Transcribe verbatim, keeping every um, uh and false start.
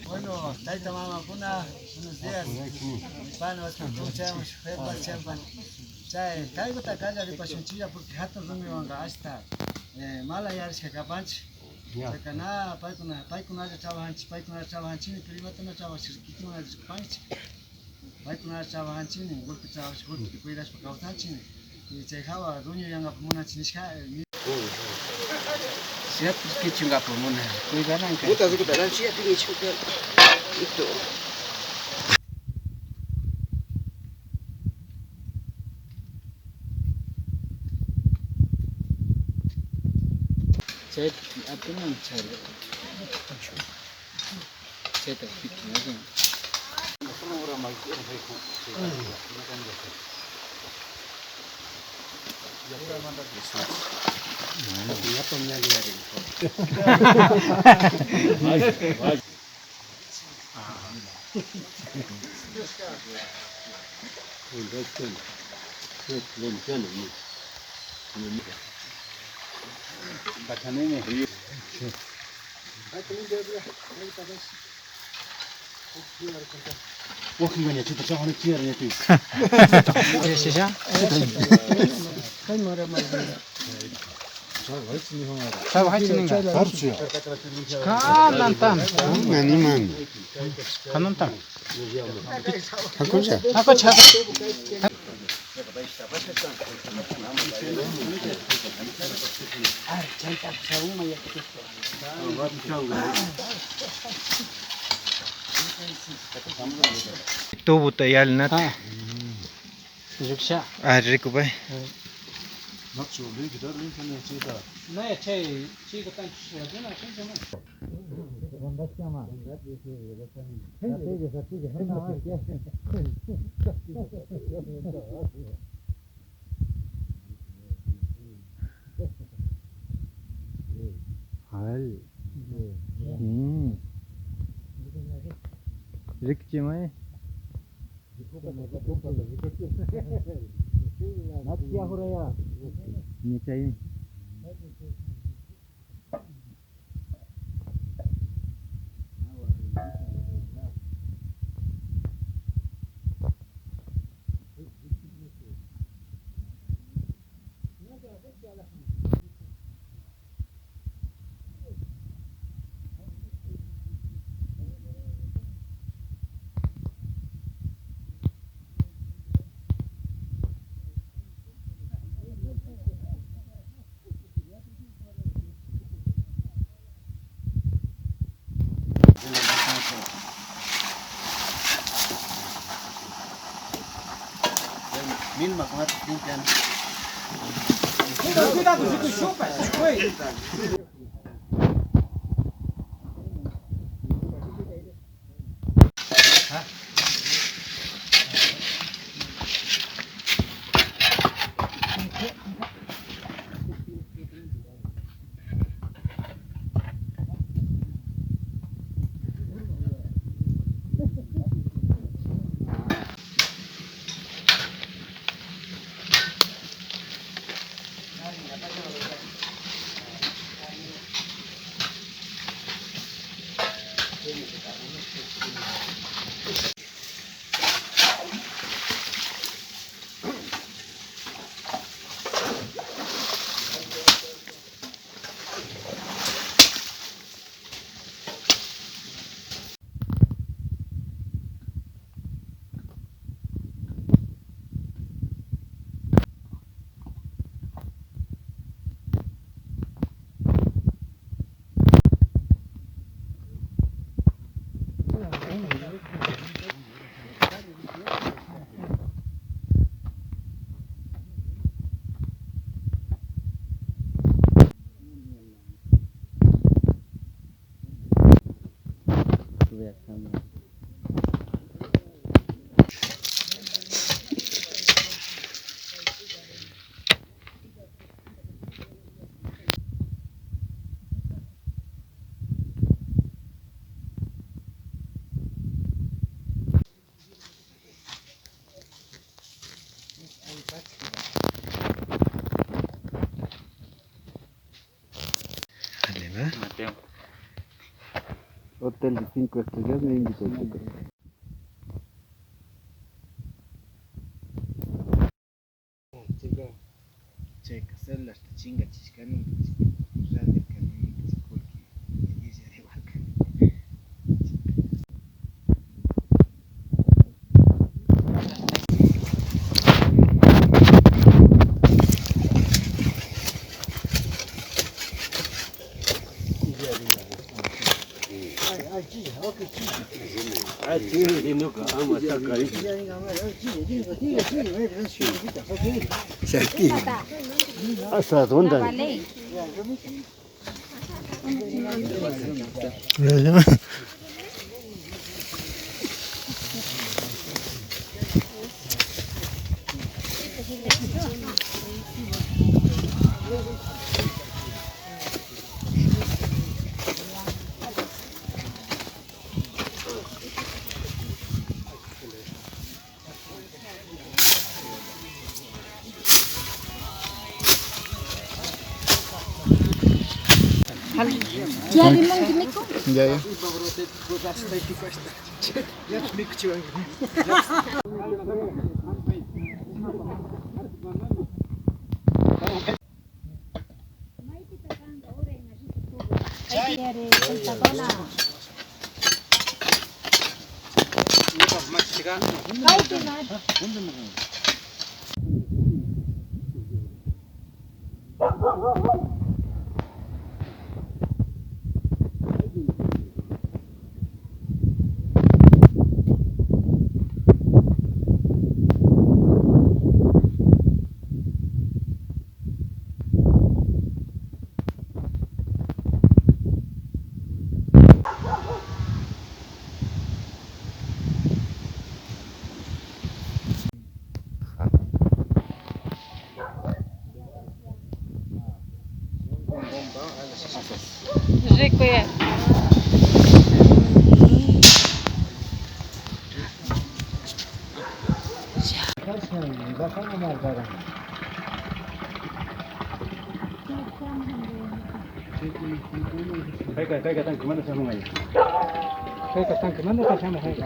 Bueno, tayta mamakuna, buenos días. Pana, chayman, chay, kaykuta kallaripashunchilla, porque hatun rumiwanka ashta, eh, malayarishka kapanchik. Ya. Chayka na, paykuna, paykunalla trabajanchik, paykunalla trabajanchikmi, pero imata na trabajachik, kikinkunalla rikupanchik. Paykunalla trabajanchikmi, golpe trabajanchik, golpe cuidashpa kawsanchikmi. Y chay hawa ruñuyankapak munanchik nishka, eh, ni- Siempre kichunkapak munan, cuidananka. Puta, puta, la chía tiene chuta. Listo. Chay, atunan chari. Chayta pikinalla. Wakinka ña chuta chawani tiyari ña tiyan. Kay mara mara. Chawajaychi ninga. Chawajaychi ninga. Kanantan. Animan. Kanantan. Hakucha. Hakucha. Tubuta yalinata. Ah. Lluksha. Ah, rikupay. Nachu, linkita, linkita, linkita. Naya, chay, chayka tanchusha, na, chay, chay, na. Al. Mm. Rikchimay. Ña chay. Milma, ¿cómo te pintan? Cuidado, cuidado, si te chupas, güey. Dale, va. Mateo. Hotel de cinco estrellas me invitó, chicos. Chayka, celularta chingachishkani, radio kani, porque. Hasta dónde? Ya, ya. Rikuya. Kayka, kayka, tanque manda shamun. Kayka, tanque manda shamun, kayka.